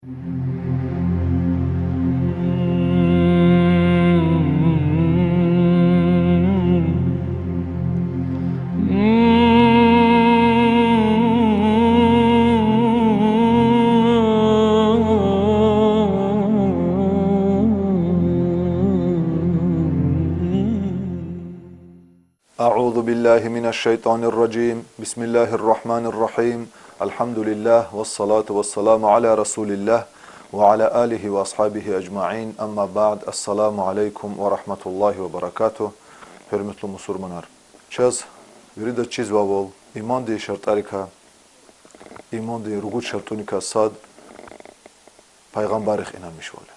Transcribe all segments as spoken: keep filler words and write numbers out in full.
أعوذ بالله من الشيطان الرجيم. بسم الله الرحمن الرحيم. الحمد لله والصلاة والسلام على رسول الله وعلى آله وأصحابه أجمعين. أما بعد. السلام عليكم ورحمة الله وبركاته. Гьуьрметлу мусурманар. Чаз виридаз чизвайвал, имандин шартӀарикай, имандин ругуд шартӀуникай сад пайгъамбаррихъ инанмишвал я.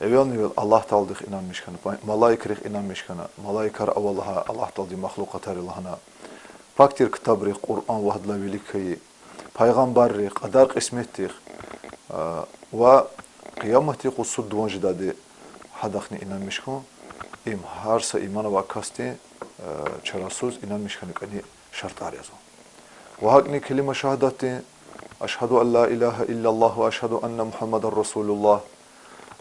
Эвелни-эвел Аллагь Тааладихъ инанмиш хьана, пай-, малаикрихъ инанмиш хьана, малаикар ава лагьай Аллагь Тааладин махлукъатар я лагьана, пак тир ктабрихъ, Къуръан вагьдалай вилик хьайи, пайгъамбаррихъ, кьадар-кьисметдихъ, а, ва къияматдин къуз суд-дуван жедайди, гьадахъни инанмиш хьун, им гьар са иман авай касдин, а, чарасуз инанмиш хьана кӀани шартӀар язва. Ва гьакӀни كلمة شهادة, أشهد أن لا إله إلا الله وأشهد أن محمدا رسول الله,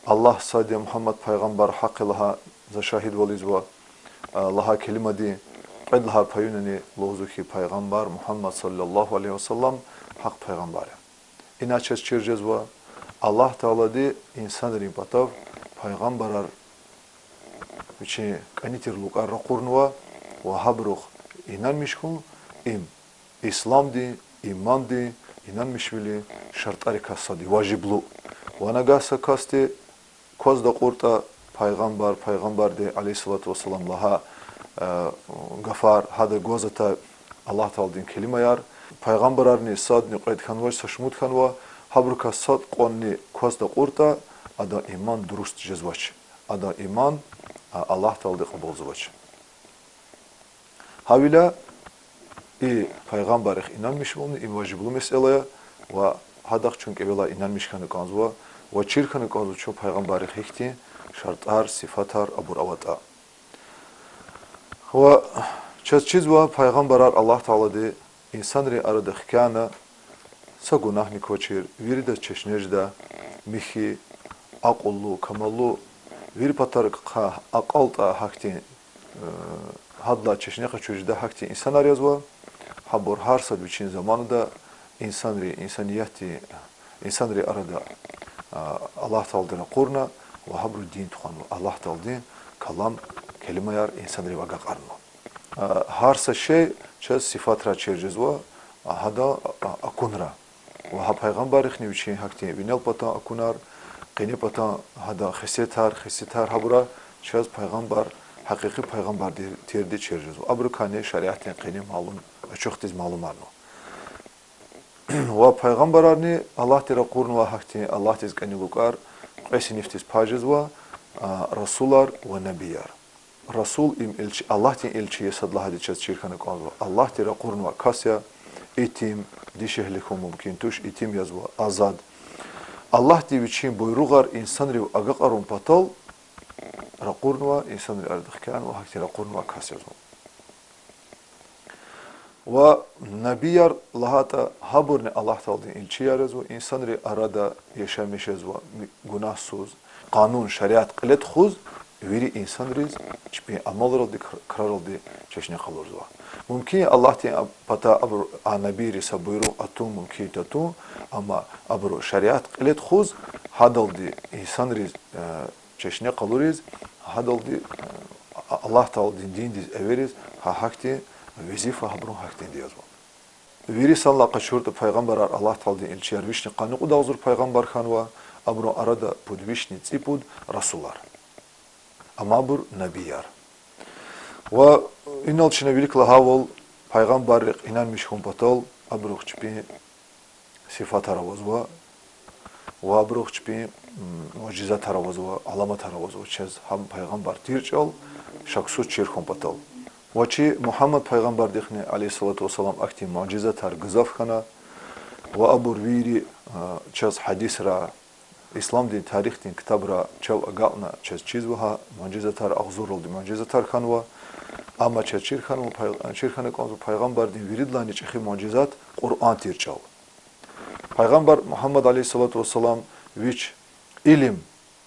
Аллагь сад я, Мугьаммад пайгъамбар гьахъ я лагьай за шагьидвал ийизва, а, лагьай келимадин кьвед лагьай паюнани лугьузва хьи, пайгъамбар Мугьаммад صلى الله عليه وسلم гьахъ пайгъамбар я. Ина чаз чир жезва, Аллагь Таалади инсанрин патав пайгъамбарар вичин кӀани тир лукӀар ракъурнава ва гьабурухъ инанмиш хьун, им исламдин, имандин, инанмишвилин шартӀарикай сад я, важиблу. Ва нагагь са касди кваз такьуртӀа, пайгъамбар, пайгъамбарди, عليه الصلاة والسلام, лагьай, э, гафар, гьада гваз атай Аллагь Тааладин келимаяр, пайгъамбарарни садни кьвед хьанвач, са шумуд хьанва, гьабурукай сад кьванни кваз такьуртӀа, адан иман дуруст жезвач. Адан иман, а, Аллагь Таалади кьабулзавач. Гьавиляй и пайгъамбаррихъ инанмишвални им важиблу месэла я, ва гьадахъ чун кӀевелай инанмиш хьана кӀанзава, ва чир хьана кӀанзава чун пайгъамбаррихъ гьихьтин шартӀар, сифатар абур аватӀа. Ва чаз чизва, пайгъамбарар Аллагь Таалади инсанрин арада хкяна, са гунагьни квачир, виридаз чешне жедай, михьи, акьуллу, камаллу, вири патарихъай акьалтӀай гьахьтин, э, гьадалай чешне къачуз жедай гьахьтин инсанар язва. Гьабур гьар сад вичин заманада инсанри, инсаниятдин, инсанрин арада, а, Аллагь Таалади ракъурна ва гьабуру дин тухванва, Аллагь Тааладин калам, келимаяр инсанрив агакьарнава. А, гьар са шей чаз сифатрай чир жезва, а, гьадан, а, акунра. Ва гьа пайгъамбаррихъни вичин гьахьтин винел патан акунар, къене патан гьадан хесетар, хесетар, гьабура чаз пайгъамбар, гьакъикъи пайгъамбар тир-, тирди чир жезва. Абурукайни шариатдин къене малум, ачухдиз малумарнава. Ва пайгъамбарарни Аллагьди ракъурнавай гьахьтин, Аллагьдиз кӀани лукӀар, кьве синифдиз пай жезва, а, расулар ва набияр. Расул им элчи, Аллагьдин элчи я сад лагьайди чаз чир хьана кӀанзава. Аллагьди ракъурнавай кас я, итим, дишегьли хьун мумкин туш, итим язва, азад. Аллагьди вичин буйругъар инсанрив агакьарун патал ракъурнавай, инсанрин арада хкянавай, гьахьтин ракъурнавай кас язва. Ва набияр лагьайтӀа, гьабурни Аллагь Тааладин элчияр язва, инсанрин арада яшамиш жезва, ми-, гунагьсуз, къанун, шариат кьиле тухуз, вири инсанриз чпин амалралди, кр-, краралди чешне къалурзава. Мумкин я, Аллагьдин а-, патай абуру, а набийриз са буйругъ атун мумкин я, татун, амма абуру шариат кьиле тухуз, гьадалди инсанриз, э, чешне къалуриз, гьадалди, э, Аллагь Тааладин диндиз эвериз, гьа гьахьтин везифа гьабурун гьахьтинди язва. Вири санлай къачуртӀа, пайгъамбарар, Аллагь Тааладин элчияр, вишни къанни кьуд агъзур пайгъамбар хьанва, абурун арада пуд вишни цӀипуд расулар. Амма абур набияр. Ва инал чна вилик лагьайвал, пайгъамбаррихъ инанмиш хьун патал абурухъ чпин сифатар авазва, ва абурухъ чпин, м, муъжизатар авазва, аламатар авазва, чаз гьам пайгъамбар тир чӀал шаксуз чир хьун патал. Ва чи Мугьаммад пайгъамбардихъни, عليه الصلاة والسلام, ахьтин муъжизатар гзаф хьана, ва абур вири, а, чаз гьадисра, исламдин тарихдин ктабра чав агакьна чаз чизва, гьа муъжизатар агъзурралди муъжизатар хьанва, амма чаз чир хьанва пай-, чир хьана кӀанзава пайгъамбардин виридалайни чӀехи муъжизат Къуръан тир чӀал. Пайгъамбар Мугьаммад, عليه الصلاة والسلام, Вич илим,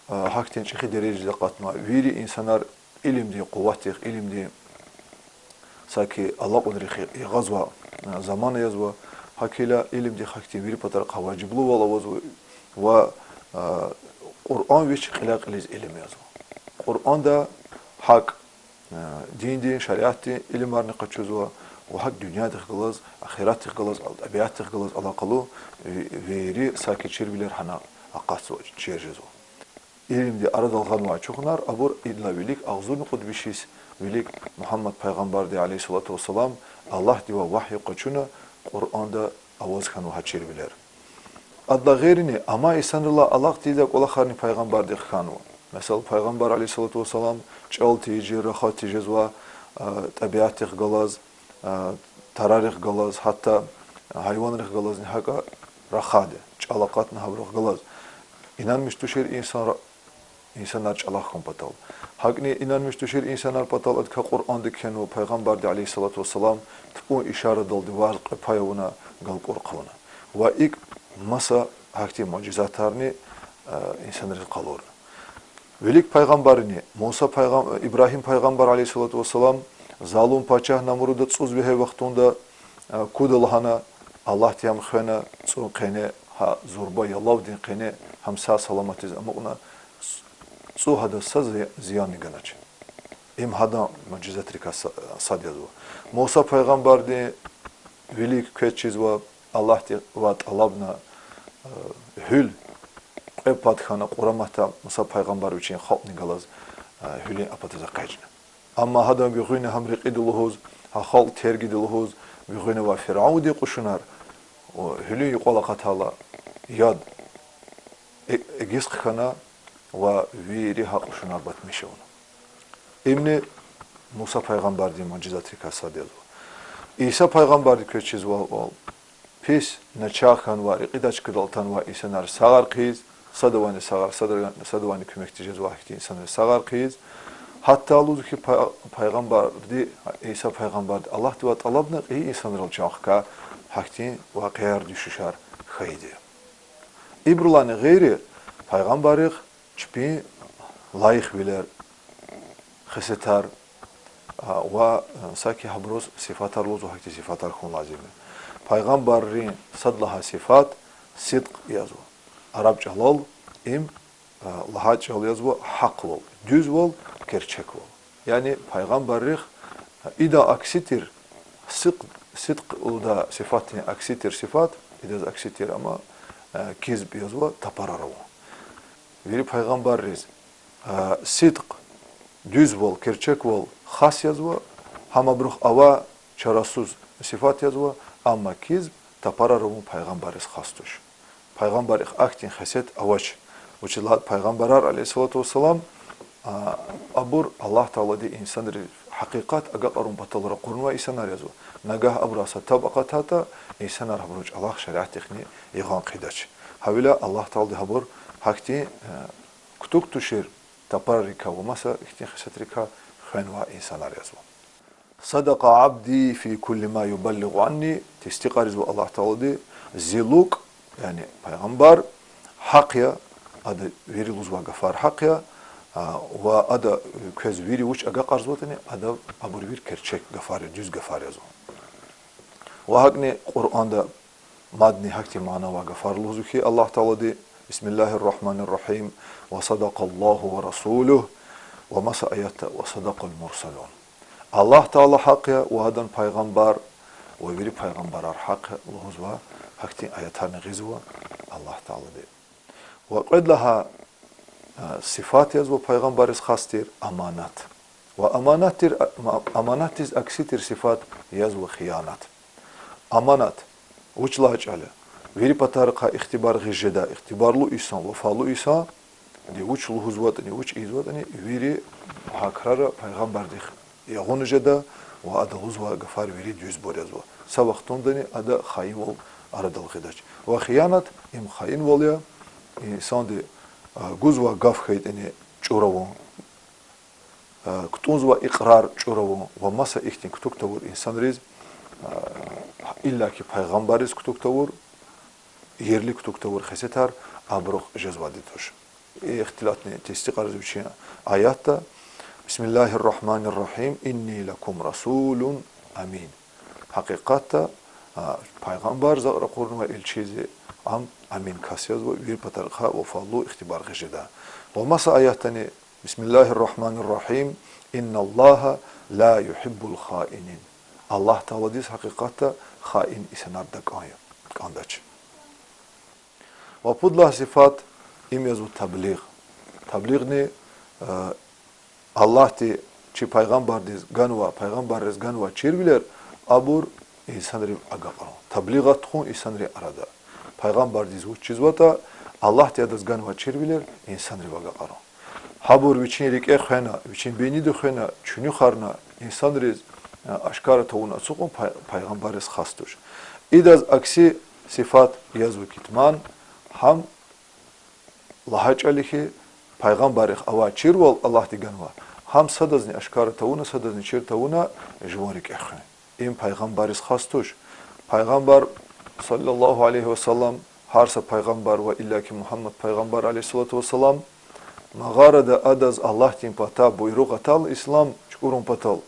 а, гьахьтин чӀехи дережадиз акъатна, вири инсанар илимдин къуватдихъ, илимдин саки алакьунрихъ ягъазва, а, замана язва, гьакӀ хьайила илимдихъ гьахьтин вири патарихъай важиблувал авазва ва, а, Къуръан вич кьиляй-кьилиз илим язва. Къуръанда гьакӀ, а, диндин, шариатдин илимарни къачузва ва гьакӀ дуьньядихъ галаз, ахиратдихъ галаз, ал-, тӀабиатдихъ галаз алакъалу ви-, вири саки чирвилер гьана акъатзава, чир жезва. Илимди арадал гъанвай чухунар абур идалай вилик агъзурни кьуд виш йис вилик Мугьаммад пайгъамбарди, عليه الصلاة والسلام, Аллагьдивай вагьй къачуна, Къуръанда аваз хьанва гьа чирвилер. Адалай гъейрини амай инсанрилай алакь тийидай кӀвалахарни пайгъамбардихъ хьанва. Месела, пайгъамбар, عليه الصلاة والسلام, чӀал тийижир, рахаз тежезва, а, тӀабиатдихъ галаз, а, тарарихъ галаз, гьатта гьайванрихъ галазни гьакӀа рахади, чӀал акъатна гьабурухъ галаз. Инанмиш тушир инсанра-, инсанар чӀалахъ хьун патал. ГьакӀни инанмиш тушир инсанар патал адакай Къуръанда кхьенва, пайгъамбарди, عليه الصلاة والسلام, тупӀун ишарадалди варз кьве пай авуна, галкӀур хъувуна. Ва икӀ маса гьахьтин муъжизатарни, а, инсанриз къалурна. Вилик пайгъамбаррини, Муса пайгъам-, Ибрагьим пайгъамбар, عليه الصلاة والسلام, залум пачагь Намруда цӀуз вегьей вахтунда, а, куда лагьана, Аллагьди ам хвена, цӀун къене, гьа зурба ялавдин къене, гьам сагъ-саламатиз амукьна, цӀ-, цӀу гьадаз са зи-, зиянни ганач. Им гьадан муъжизатрикай са-, сад язва. Муса пайгъамбарди вилик квез чизва, Аллагьдивай тӀалабна, а, гьуьл кьве пад хьана, кьураматда Муса пайгъамбар вичин халкьни галаз, а, гьуьлуьн а патаз экъечӀна. Амма гьадан гуьгъуьна гьам рекьида лугьуз, гьа халкь тергида лугьуз, гуьгъуьна авай фиръавандин кьушунар, о, гьуьлуьн юкьвал акъатайла, яд э-, эгиз хъхьана ва вири гьа кьушунар батмиш авуна. Имни Муса пайгъамбардин муъжизатрикай сад язва. Иса пайгъамбарди квез чизвайвал, пис начагъ хьанвай, рекьидай чкадал атанвай инсанар сагъар хъийиз, садавайни сагъар, садра-, садавайни куьмек тежезва гьахьтин инсанриз сагъар хъийиз. Гьатта лугьузва хьи, пай-, пайгъамбарди, Иса пайгъамбарди Аллагьдивай тӀалабна кьейи инсанрал чан хкай гьахьтин вакъиаяр, дуьшуьшар хьайиди я. Ибурулайни гъейри пайгъамбаррихъ чпин лайихвилер, хесетар, а, ва, а, саки гьабуруз сифатар лугьузва, гьахьтин сифатар хьун лазим я. Пайгъамбаррин сад лагьай сифат сидкь язва. Араб чӀалал им, а, лагьай чӀал язва гьахъвал, дуьзвал, керчеквал. Яни пайгъамбаррихъ, а, идан акси тир, сидкь, сидкь лугьудай сифатдин акси тир сифат, идаз акси тир, амма, а, кизб язва, тапарар авун. Вири пайгъамбарриз, а, сидкь, дуьзвал, керчеквал хас язва, гьам абурухъ авай чарасуз сифат язва, амма кизб, тапарар авун пайгъамбарриз хас туш. Пайгъамбаррихъ ахьтин хесет авач. Вучиз лагьайтӀа пайгъамбарар, عليه الصلاة والسلام, а, абур Аллагь Таалади инсанриз гьакъикъат агакьарун патал ракъурнавай инсанар язва. Нагагь абурай са таб акъатайтӀа, инсанар гьабурун чӀалахъ, шариатдихъни ягъан хъийидач. Гьавиляй Аллагь Таалади гьабур гьахьтин, э, кутуг тушир тапарарикай ва маса ихьтин хесетрикай хвенвай инсанар язва. صدق عبدي في كل ما يبلغ عني, тестикьарзава Аллагь Таалади, зи лукӀ, яни пайгъамбар, гьахъ я, ада вири лугьузвай гафар гьахъ я, а, ва ада квез вири вуч агакьарзаватӀани, ада абур вири керчек гафар я, дуьз гафар язва. Ва гьакӀни Къуръанда мадни гьахьтин мана авай гафар лугьузва хьи Аллагь Таалади: بسم الله الرحمن الرحيم، وصدق الله ورسوله, ва маса аятда: وصدق المرسلون. Аллагь Таала гьахъ я ва адан пайгъамбар, ва вири пайгъамбарар гьахъ я лугьузва, гьахьтин аятарни гъизва Аллагь Таалади. Ва кьвед лагьай, а, сифат язва пайгъамбарриз хас тир аманат. Ва аманат тир, а, ма-, аманатдиз акси тир сифат язва хиянат. Аманат вуч лагьай чӀал я? Вири патарихъай ихтибар гъиз жеда, ихтибарлу инсан, вафалу инсанди вуч лугьузватӀани, вуч ийизватӀани, вири гьа крара пайгъамбардихъ ягъуна жеда ва ада лугьузвай гафар вири дуьзбур язва. Са вахтундани ада хаинвал арадал гъидач. Ва хиянат им хаинвал я, инсанди, а, гузвай гаф хьайитӀани чӀур авун, а, кутӀунзавай икьрар чӀур авун ва маса ихьтин кутуг тавур инсанриз, а, иллаки пайгъамбарриз кутуг тавур, ерли кутуг тавур хесетар абурухъ жезвайди туш. И ихтилатни тестикьарзава вичин аятда: بسم الله الرحمن الرحيم إني لكم رسول أمين. Гьакъикъатда, а, пайгъамбар, за ракъурнавай илчи я, ам амин кас язва, вири патарихъай вафалу, ихтибар гъиз жеда. Ва маса аятдани: بسم الله الرحمن الرحيم إن الله لا يحب الخائنين. Аллагь Тааладиз гьакъикъатда хаин инсанар дакӀан я, кӀандач. Ва пуд лагьай сифат им язва таблигъ. Таблигъни, э, Аллагьди чи пайгъамбардиз ганва, пайгъамбарриз ганва чирвилер, абур инсанрив агакьарун. Таблигъат тухун инсанрин арада. Пайгъамбардиз вуч чизватӀа, Аллагьди адаз ганва чирвилер инсанрив агакьарун. Гьабур вичин рикӀе хвена, вичин бейнида хвена, чуьнуьхарна, инсанриз, э, ашкара тавуна ацукьун пай-, пайгъамбарриз хас туш. Идаз акси сифат язва китман, гьам лагьай чӀал я хьи, пайгъамбаррихъ авай чирвал Аллагьди ганва, гьам садазни ашкара тавуна, садазни чир тавуна жуван рикӀе хуьн. Им пайгъамбарриз хас туш. Пайгъамбар, صلى الله عليه وسلم, гьар са пайгъамбар ва иллаки Мугьаммад пайгъамбар, عليه الصلاة والسلام, магъарада адаз Аллагьдин патай буйругъ атайла ислам чукӀурун патал,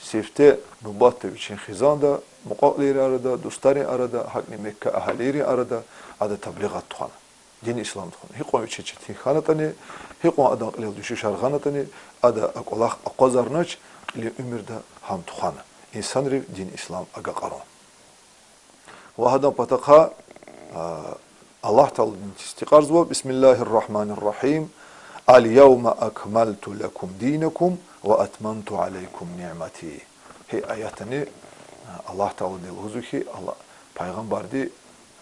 сифте нубатда вичин хизанда, мукьва-кьилийрин арада, дустарин арада, гьакӀни Мекка агьалийрин арада ада таблигъат тухвана. Дин ислам тухвана. Гьикьван вичи четин хьанатӀани, гьикьван адан кьилел дуьшуьшар гъанатӀани, ада а кӀвалах акъвазарнач, кьилин уьмуьрда гьам тухвана. Инсанрив дин ислам агакьарун. Ва гьадан патахъай, а, Аллагь Таалади тестикьарзава: بسم الله الرحمن الرحيم اليوم أكملت لكم دينكم وأتممت عليكم نعمتي. Гьи аятдани, а, Аллагь Таалади лугьузва хьи, Аллагь, пайгъамбарди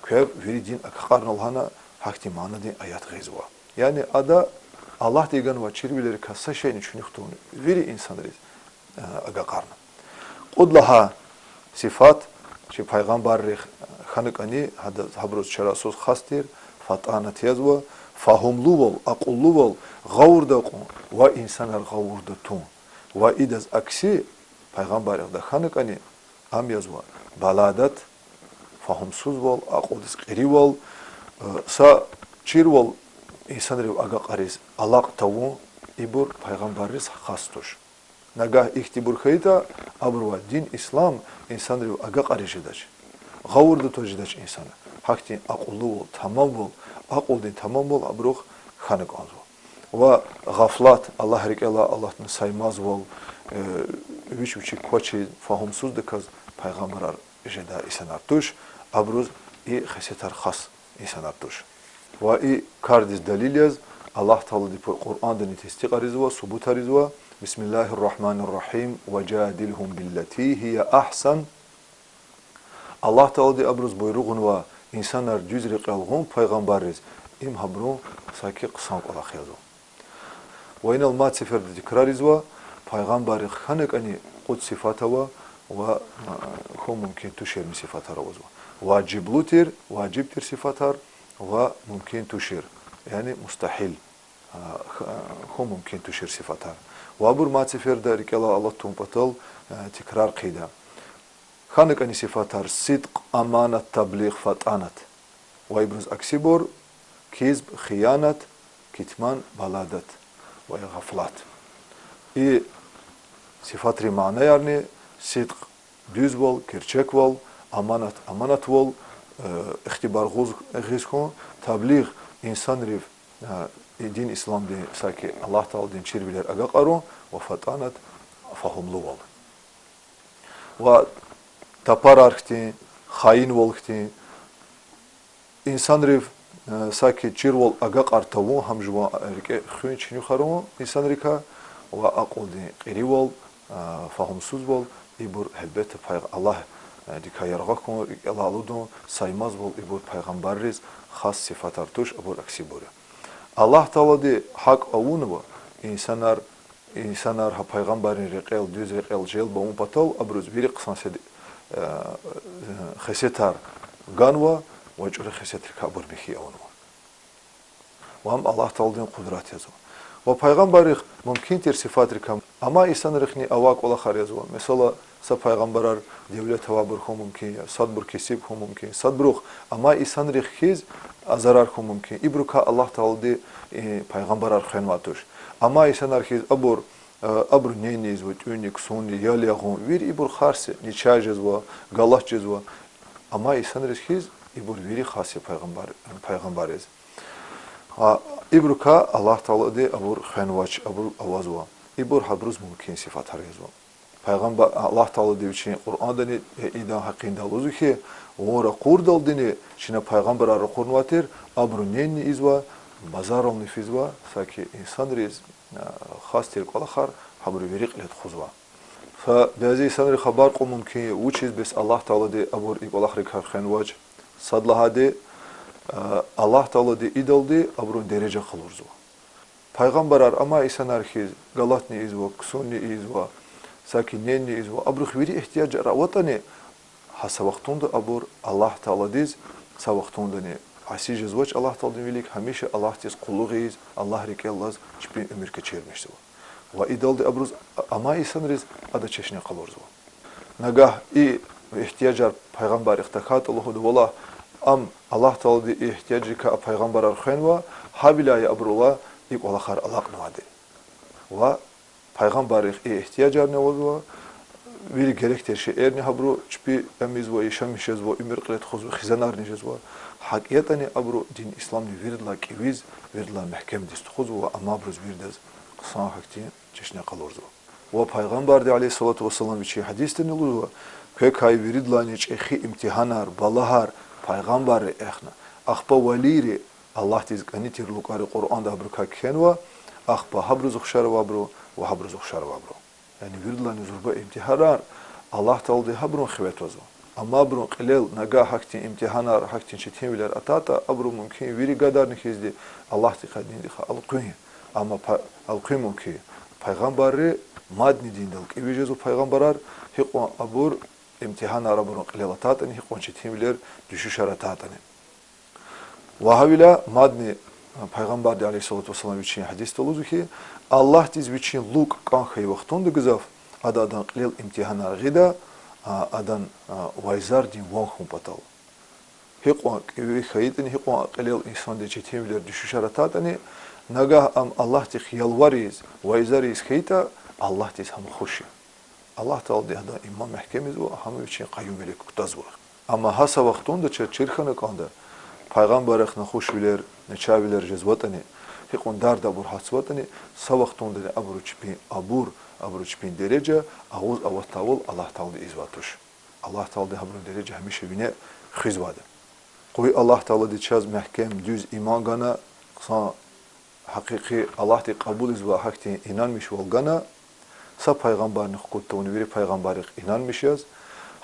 квев вири дин агакьарна лагьана, гьахьтин манадин аят гъизва. Яни ада Аллагьди ганвай чирвилерикай са шейни чуьнуьх тавуна вири инсанриз, а, агакьарна. Кьуд лагьай сифат чи пайгъамбаррихъ хьана кӀани, гьада-, гьабуруз чарасуз хас тир, фатӀанат язва, фагьумлувал, акьуллувал, гъавурда акьун ва инсанар гъавурда тун. Ва идаз акси пайгъамбаррихъ да хьана кӀани, ам язва баладат, фагьумсузвал, акьулдиз кьиривал, э, са чирвал инсанрив агакьариз алакь тавун, ибур пайгъамбарриз хас туш. Нагагь ихьтинбур хьайитӀа, абурувай дин ислам инсанрив агакьариз жедач. Гъавурда тваз жедач инсан. Гьахьтин акьуллувал, тамамвал, акьулдин тамамвал абурухъ хьана кӀанзава. Ва гъафлат, Аллагь рикӀелай алатна саймазвал, э, вич-вичик квачиз, фагьумсуздаказ пайгъамбарар жедай инсанар туш, абуруз и хесетар хас инсанар туш. Ва и кардиз далил яз Аллагь Таалади пу-, Къуръандани тестикьарзава, субутарзава: بسم الله الرحمن الرحيم وجادلهم بالتي هي أحسن. Аллагь Таалади абуруз буйругънава инсанар дуьз рекьел гъун пайгъамбарриз, им гьабурун саки хъсан кӀвалах язва. Ва инал мад сеферда тикрарзава, пайгъамбаррихъ хьана кӀани кьуд сифат ава ва, а, хьун мумкин туширни сифатар авазва. Важиблу тир, важиб тир сифатар ва мумкин тушир, яни мустагьил, а, х-, а, хьун мумкин тушир сифатар. Ва абур мад сеферда рикӀелай алат тавун патал, а, тикрар хъийида. Хьана кӀани сифатар: сидкь, аманат, таблигъ, фатӀанат. Ва ибуруз аксибур: кизб, хиянат, китман, баладат ва гъафлат. И сифатрин манаярни: сидкь, дуьзвал, герчеквал, аманат, аманатвал, э, ихтибар гъуз-, гъиз хьун, таблигъ, инсанрив, э, и дин исламдин, саки Аллагь Тааладин чирвилер агакьарун, ва фатӀанат, фагьумлувал. Ва тапарар хьтин, хаинвал хьтин, инсанрив, э, саки чирвал агакьар тавун, гьам жуван рикӀе хуьн, чуьнуьхарун инсанрикай, ва акьулдин кьиривал, э, фагьумсузвал, ибур гьелбетда пайгъ-, Аллагьдикай яргъа хьун, рикӀелай алудун, саймазвал, ибур пайгъамбарриз хас сифатар туш, абур аксибур я. Аллагь Таалади гьакӀ авунва, инсанар, инсанар гьа пайгъамбаррин рекьел, дуьз рекьел желб авун патал, абуруз вири хъсан седр, э, хесетар ганва ва чӀуру хесетрикай абур михьи авунва. Ва ам Аллагь Тааладин къудрат язва. Ва пайгъамбаррихъ мумкин тир сифатрикай амай инсанрихъни авай кӀвалахар язва. Месела, са пайгъамбарар девлет авайбур хьун мумкин я, садбур кесиб хьун мумкин, садбурухъ амай инсанрихъ хьиз зарар хьун мумкин. Ибурукай Аллагь Таалади, э, пайгъамбарар хвенвай туш. Амай инсанар хьиз абур, э, абурун ненни ийизва, тӀуьнни, ксунни, ял ягъун, вири ибур харс я, начагъ жезва, галат жезва. Амай инсанриз хьиз ибур вири хас я пайгъамбар, пайгъамбарриз. А, ибурукай Аллагь Таалади абур хвенвач, абур авазва. Ибур гьабуруз мумкин сифатар язва. Пайгъамбар, Аллагь Таалади вичин Къуръандани, э, идан гьакъинда лугьузва хьи, вун ракъурдалдини чна пайгъамбарар ракъурнавай тир, абурун ненни ийизва, базарални физва, саки инсанриз, а, хас тир кӀвалахар гьабуру вири кьиле тухузва. Са бязи инсанри хабар кьун мумкин я, вучиз бес Аллагь Таалади абур и кӀвалахрикай хвенвач, сад лагьайди, а, Аллагь Таалади идалди абурун дережа къалурзава. Пайгъамбарар амай инсанар хьиз галатни ийизва, ксунни ийизва, саки ненни ийизва, абурухъ вири игьтияжар аватӀани, гьа са вахтунда абур Аллагь Тааладиз, са вахтундани аси жезвач Аллагь Тааладин вилик, гьамиша Аллагьдиз къуллугъ ийиз, Аллагь рикӀел алаз чпин уьмуьр кечермишзава. Ва идалди абуруз, амай инсанриз ада чешне къалурзава. Нагагь и игьтияжар пайгъамбаррихъ тахьайтӀа лугьуда, валлагь, ам Аллагь Таалади и игьтияжрикай а пайгъамбарар хвенва, гьавиляй абурулай и кӀвалахар алакьнавайди. Ва пайгъамбаррихъ и игьтияжарни авазва, вири герек тир шейэрни гьабуру чпи ам ийизва, яшамиш жезва, уьмуьр кьиле тухузва, хизанарни жезва. ГьакӀ ятӀани абуру дин исламни виридалай кӀевиз, виридалай мягькемдиз тухузва ва ам абуруз виридаз хъсан гьахьтин чешне къалурзава. Ва пайгъамбарди, عليه الصلاة والسلام, вичин гьадисдани лугьузва: квекай виридалайни чӀехи имтигьанар, балагьар пайгъамбарри эхна, ахпа валийри, Аллагьдиз кӀани тир лукӀари Къуръанда абурукай кхьенва, ахпа гьабуруз ухшар авайбуру ва гьабуруз ухшар авайбуру. Яни виридалайни зурба имтигьанар Аллагь Таалади гьабурун хиве твазва. Амма абурун кьилел нагагь гьахьтин имтигьанар, гьахьтин четинвилер атайтӀа, абуру мумкин вири гадарни хьизди Аллагьдихъай, диндихъай элкъуьн, амма па-, элкъуьн мумкин. Пайгъамбарри мадни диндал кӀеви жезва пайгъамбарар, гьикьван абур имтигьанар абурун кьилел атайтӀани, гьикьван четинвилер, дуьшуьшар атайтӀани. Ва гьавиляй мадни, а, пайгъамбарди, عليه الصلاة والسلام, вичин гьадисда лугьузва хьи, Аллагьдиз вичин лукӀ кӀан хьайи вахтунда гзаф ада адан кьилел имтигьанар гъида, а, адан, а, вайзардин ван хьун патал. Гьикьван кӀеви хьайитӀани, гьикьван кьилел инсандиз четинвилер, дуьшуьшар атайтӀани, нагагь ам Аллагьдихъ ялвариз, вайзариз хьайитӀа, Аллагьдиз гьам хуш я. Аллагь Таалади гьадан иман мягькемзава, гьам вичин къаюмвилик кутазва. Амма гьа са вахтунда чаз чир хьана кӀанда, пайгъамбаррихъ нахушвилер, начагъвилер жезватӀани, гьикьван дардабур гьатзаватӀани, са вахтундани абуру чпин абур, абуру чпин дережа агъуз аватдайвал Аллагь Таалади ийизвай туш. Аллагь Таалади гьабурун дережа гьамиша вине хуьзвайди. Къуй Аллагь Таалади чаз мягькем, дуьз иман гана, хъсан, гьакъикъи, Аллагьди кьабулзавай гьахьтин инанмишвал гана, са пайгъамбарни хкуд тавуна вири пайгъамбаррихъ инанмиш яз,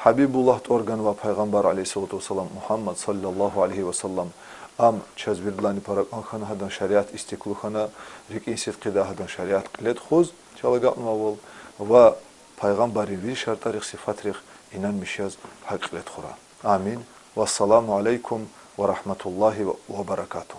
Гьабибуллагь тӀвар ганвай пайгъамбар, عليه الصلاة والسلام, Мугьаммад, صلى الله عليه وسلم, ам чаз виридалайни пара кӀан хьана, гьадан шариат истеклу хьана, рикӀин сидкьидай гьадан шариат кьиле тухуз, чал агакьнавайвал, ва пайгъамбаррин вири шартӀарихъ, сифатрихъ инанмиш яз гьакӀ кьиле тухурай. Амин. والسلام عليكم ورحمة الله وبركاته.